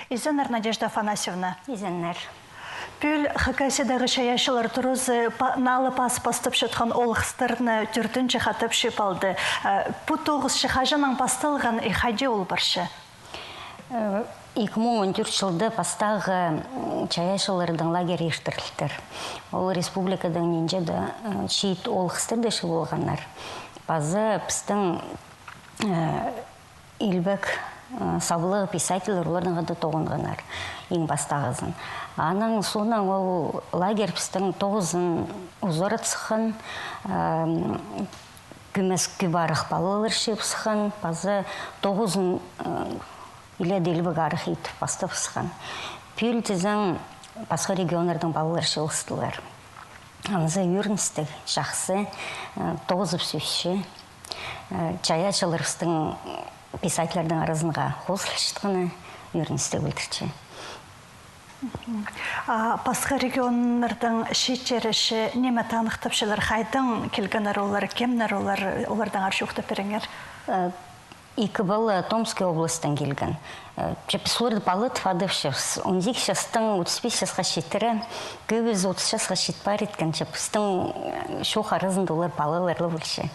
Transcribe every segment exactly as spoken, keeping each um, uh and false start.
Изеннер, Надежда Афанасьевна. Изеннер. Пӱӱл Хакасиядағы чайаачылар туразы па-, наалы пас пастапчатхан олғыстарны тӧртінҷі хатап чыып алды. Э, пу тоғысчы хаҷаннаң пасталған и хайди ол парча? Э, ікі муң он тӧрт чылда пастағы, м, чайаачыларның лагері иртірілтір. Ол республикадаң нинҷе-де, э, чиит олғыстарда чыып алғаннар. Паза пістің, э, илбек, э, саблығ писательлер оларның хада тоғынғаннар иң пастағызын. Анаң соонаң ол лагерь пістің тоғызын узаратсхан, эм, кӧмес кӧп-арах палалар чыыбысхан, паза тоғызын, э, иледе илбек арах ит пастабысхан. Пӱӱл тізең пасха регионнардаң палалар чыылыстылар. Анзы ӧріністіг, чахсы, э, тоғызыбыс ӧсче. Э, чайаачыларыбыстың писательлернің аразынға хозылчатханы ӧріністіг пілдірче. А пасха регионнардаң чииттері че ниме таныхтапчалар, хайдаң килгеннер олар, кемнер олар, олардаң аар чоохтап пиріңер. Э, Ікі пала Томский областьтаң килген. Э, че піс оларды пала тіп адапчабыс. Он сигіс частаң отыс пис часха читіре, кӧбізі отыс часха чит пар иткен, че пістің, э, чоох аразында олар палалар ла полча.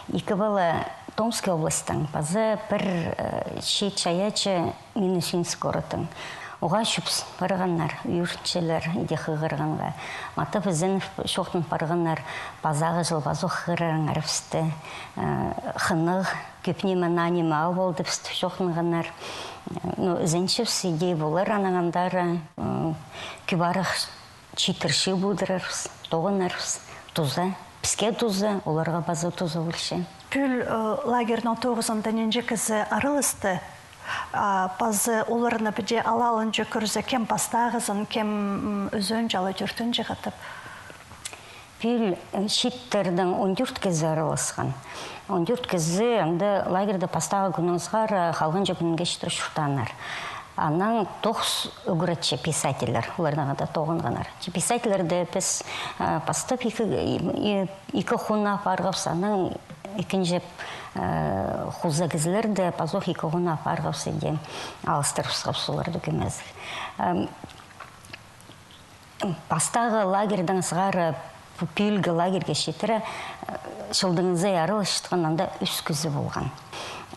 Ікі пала Томский областьтаң, паза пір, э, чиит чайаачы Минусинск городтаң. Оға чӧпсін парғаннар, ӧрінчелер, иди хығырғанға. Матап Ізенов чоохтан парғаннар, пазағы чыл пазох хығырарыңар пісті, э, хынығ, кӧп ниме, наа ниме ал полды пісті чоохтанғаннар. Ну, ізенчебіс, иди полар, анаң андар, м, кӧп арах чииттер чыып одырарбыс, тоғынарбыс, туза, піске туза, оларға паза туза полча. Пӱӱл, э, лагерьнің тоғызында нинҷе кізі араласты, а, паза оларны піди алалынҷа кӧрзе, кем пастағызын, кем, м, ӱзінҷі алай тӧртінҷі хатап? Пӱӱл, э, чииттердең он тӧрт кізі араласхан. Он тӧрт кізі анда лагерьде пастағы кӱннең сығара, э, халғанҷы кӱнге читіре чуртааннар. Анаң тоғыс ӱгретчі писательлер, оларнаң хада тоғынғаннар. Че писательлерді піс, э, пастап ікі, і-, і-, ікі хунаа апарғабыс, анаң ікінҷі, э, хоза кізілерді пазох ікі хунаа апарғабыс, иди алыстырыбысхабыс оларды кӧмезіг. Эм, Пастағы лагерьдең сығара пу пӱӱлгі лагерьге читіре, э, чылдың сай араласчатхан анда ӱс кізі полған.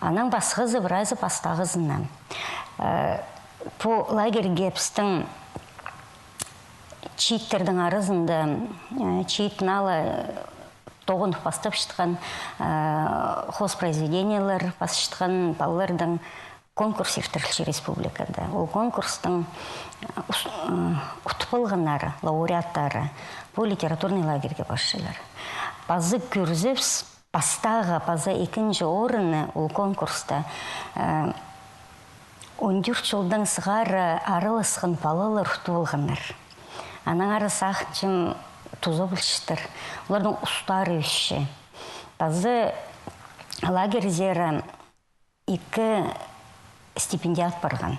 Анаң пасхазы прайзы пастағызынаң. Э, пу лагерьге пістің чииттернің аразында, э, чиит наалы тоғынып пастапчатхан, э, хозпроизведениелер пасчатхан палаларның конкурс иртірілче республикада. Ол конкурстың, э, ус-, э, утып алғаннары, лауреаттары пу литературный лагерьге парчалар. Паза кӧрзебіс, пастағы паза ікінҷі орынны ол конкурста, э, он тӧрт чылдаң сығара араласхан палалар утып алғаннар. Аннаңар сағынчам, туза полчатыр. Оларның устары ӧсче. Паза лагерьзер ікі стипендиат парған.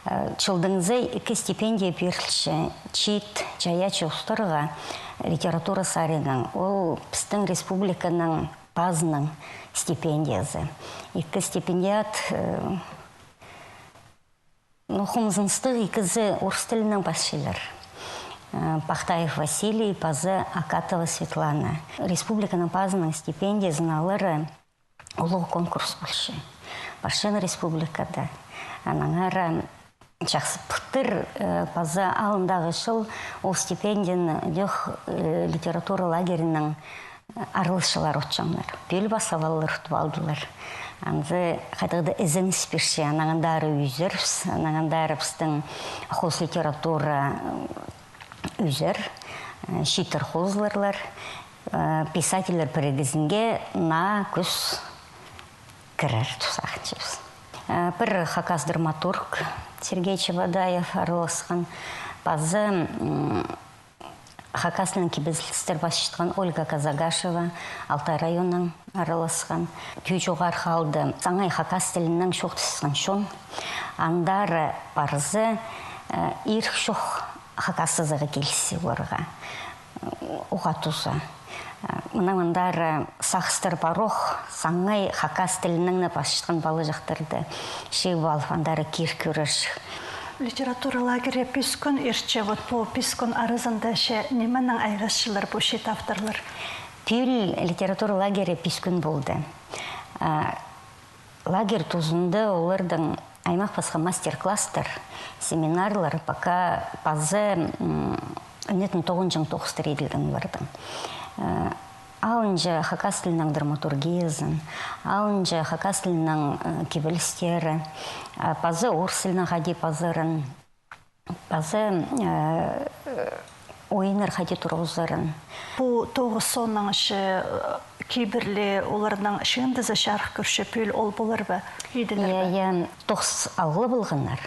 Э, чылдың сай ікі стипендия пирілче чиит чайаачы устарға литература саринаң. Ол пістің республиканың пазының стипендиязы. Ікі стипендиат, э, ну, хомзыныстығ, ікізі орыс тілінең пасчалар. Э, Пахтаев Василий паза Акатова Светлана. Республиканың пазының стипендиязын алары улуғ конкурс полча. Парчан республикада. Аннаңар чахсы пылтыр, э, паза алындағы чыл ол стипендияны дее, э, литература лагерінің, э, араласчылары утчаңнар. Пӱӱл пасха палалар утып алдылар. Анзы хайдағ-да ізеніс пирче, анаң андар ӧзербіс, анаң андар пістің хос литература, э, ӧзер, э, чииттер хозыларлар, э, писательлер пірігізінге наа кӱс кірер тіп сағынчабыс. Э, пір хакас драматург Сергей Чебодаев араласхан, паза, м, хакас тілінең кибелістер пасчатхан Ольга Казагашева, Алтай районнаң, араласхан. Тӧӧ чоғархы аалда саңай хакас тілінең чоохтасхан чон. Андар парза, э, ирік чох хакастазарға килісче оларға, уғаа туза. Мынаң андар сағыстар парох, саңай хакас тілінең не пасчатхан палаҷахтарды чыып алып, андар кир кӧрерҷік. Литература лагері пис кӱн иртче, вот пу пис кӱн аразында че нименең айғасчалар пу чиит авторлар? Пӱӱл литература лагері пис кӱн полды. А, лагерь тузында оларның аймах пасха мастер-класстар, семинарлар, пока паза, м, ӱнетін тоғынҷаң тоғыстар иділген оларның. Э, алынҷа хакас тілінің драматургиязын, алынҷа хакас тілінің, э, кибелістері, а, паза орыс тілінің хайди пазарын, паза, э, ойыннар хайди турғызарын. Пу тоғыс соонаң че, э, кибірлі оларның чыындызы чарых кӧрче, пӱӱл ол полар ба? Иділер ба? Я, я, тоғыс алғлап алғаннар.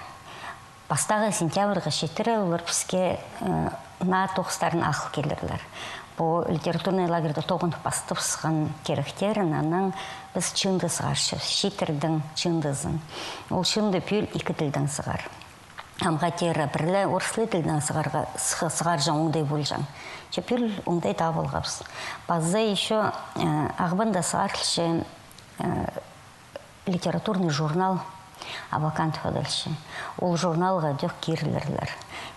Пастағы сентябрьға читіре олар піске, э, наа тоғыстарын ағыл килерлер. Пу литературный лагерьде тоғынып пастабысхан киректерін, анаң піс чыынды сығарчабыс, чииттернің чыындызын. Ол чыынды пӱӱл ікі тілдең сығар. Амға теере пір ле орыс тілдең сығарға, сығы-, сығарҷаң оңдай полҷаң. Че пӱӱл оңдай таап алғабыс. Паза ещё, э, Ағбанда сығарылча, э, литературный журнал «Абакан» тіп адалча. Ол журналға даа кирілерлер.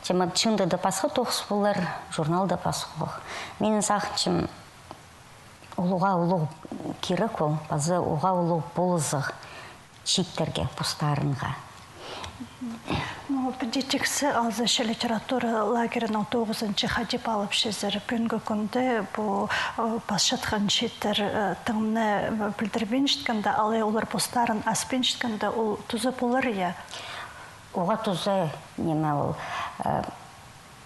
Че ма чыында даа пасха тоғыс полар, журналда пасха. Минің сағынчым, ол уғаа улуғ кирек ол, паза уғаа улуғ полызығ чииттерге, постарынға. Ну, піди тиксі алза, че литература лагерінің тоғызынҷы хайди палапчазар? Пӱӱнгі кӱнде пу, э, пасчатхан чииттер, э, тың на, э, пілдірбинчеткенде, алай олар постарын аспинчеткенде, ол туза полар, я? Уғаа туза, ниме ол, э,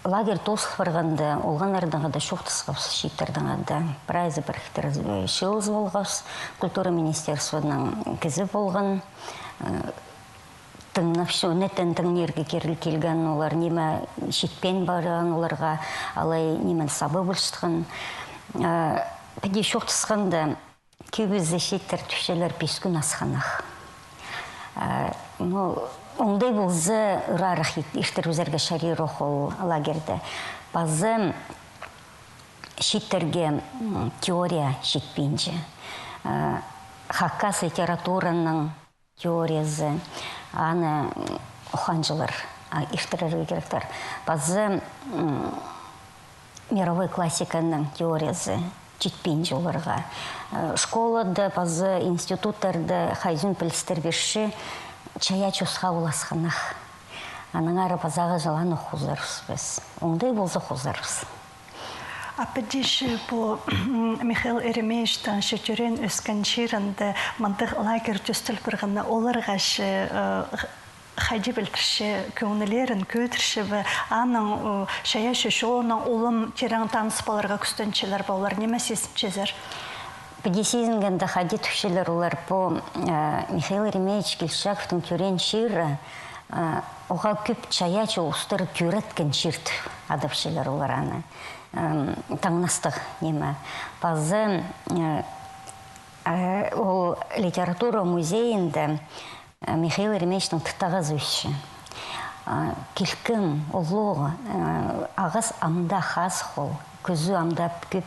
лагерь тоозыл парғанда, олғаннарнаң даа чоохтасхабыс, чииттернең даа. Прайзы піріктер, э, чыылыс полғабыс, культура министерствоның кізі полған, э, тыңнапча, ӱнетін тыңнирға кирек килген олар, ниме читпин парған оларға, алай ниме саба полчатхан. Э, піди чоохтасханда, кӧбізі чииттер тіпчелер пис кӱн асханах. Э, ну, оңдай полза, ырарах ит-, иртірібізерге чарир ох ол лагерьде. Паза чииттерге, м, теория читпинче. Э, хакас литератураның теориязы, аны, м, ухаанҷылар, а, иртірерге киректер. Паза, м, мировой классиканың теориязы читпинче оларға. Э, школада, паза институттарда хайзы пілістер пирче, чайаачы осхас ол асханах. Аннаңар пазағы чыл аны хозарбыс піс. Оңдай полза, хозарбыс. А піди че пу Михаил Еремеевичтің че тӧреен-ӧскен чирінде мындағ лагерь тӧстел парғаны оларға че, э, х-, хайди пілдірче, кӧңнілерін кӧдірче бе, аның, э, чайаачы чоннаң улам тирең таныс поларға кӱстенчелер бе олар, ниме сизінчезер? Піди сизінгенде, хайди тіпчелер олар, пу, э, Михаил Еремеевич Кильчичаковтың тӧреен чирі, э, уғаа кӧп чайаачы устар тӧреткен чир тіп адапчалар олар аны. М, таңнастығ ниме. Паза, э, э, ол литература музейінде, э, Михаил Еремеевичтің тыттағазы ӧсче. Э, килкім, улуғ, э, ағас ам даа хазых ол, кӱзі ам даа кӧп.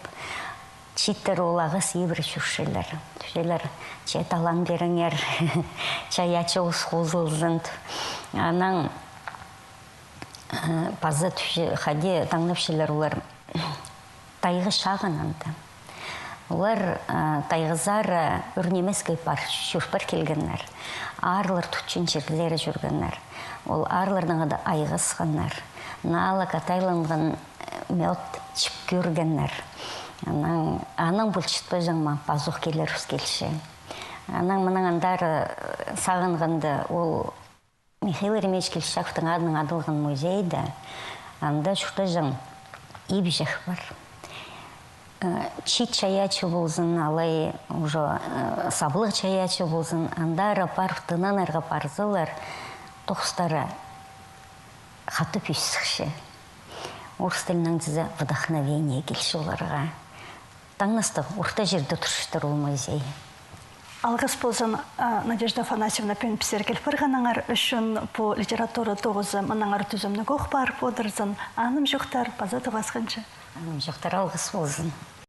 Чииттер ол ағас ибіре чӧрчелер. Тіпчелер, че талаң пиріңер, чайаачы ус хозылзын. Анаң, э, паза тіпче, хайди таңнапчалар олар тайға чағын анда. Олар, э, тайғазар, э, ӱр нимеске пар, чӧр пар килгеннер. Аарлар тутчаң чирзер чӧргеннер. Ол аарларнаң даа айғасханнар. Наалағ атайланған мёд чіп кӧргеннер. Анаң, анаң полчатпаҷаң ма, пазох килербіс килче. Анаң мынаң андар, э, сағынғанда, ол Михаил Еремеевич Кильчичаковтың адынаң адалған музейде, анда чуртаҷаң ибҷек пар. Э, чиит чайаачы ползын, алай уже, э, саблығ чайаачы ползын, андар парып тынанарға парзалар, тоғыстары хатап ӧс сыхча. Орыс тілінең тізе, вдохновение килче оларға. Таңнастығ, орта чирде турчатыр ол музей. Алғыс ползын, а, Надежда Афанасьевна, пӱӱн пістерге кил парғаныңар ӱчӱн. Пу литература тоғызы мынаңар тӱзімніг ох парып одырзын. Анымҷохтар, паза тоғасханҷа. Анымҷохтар, алғыс ползын.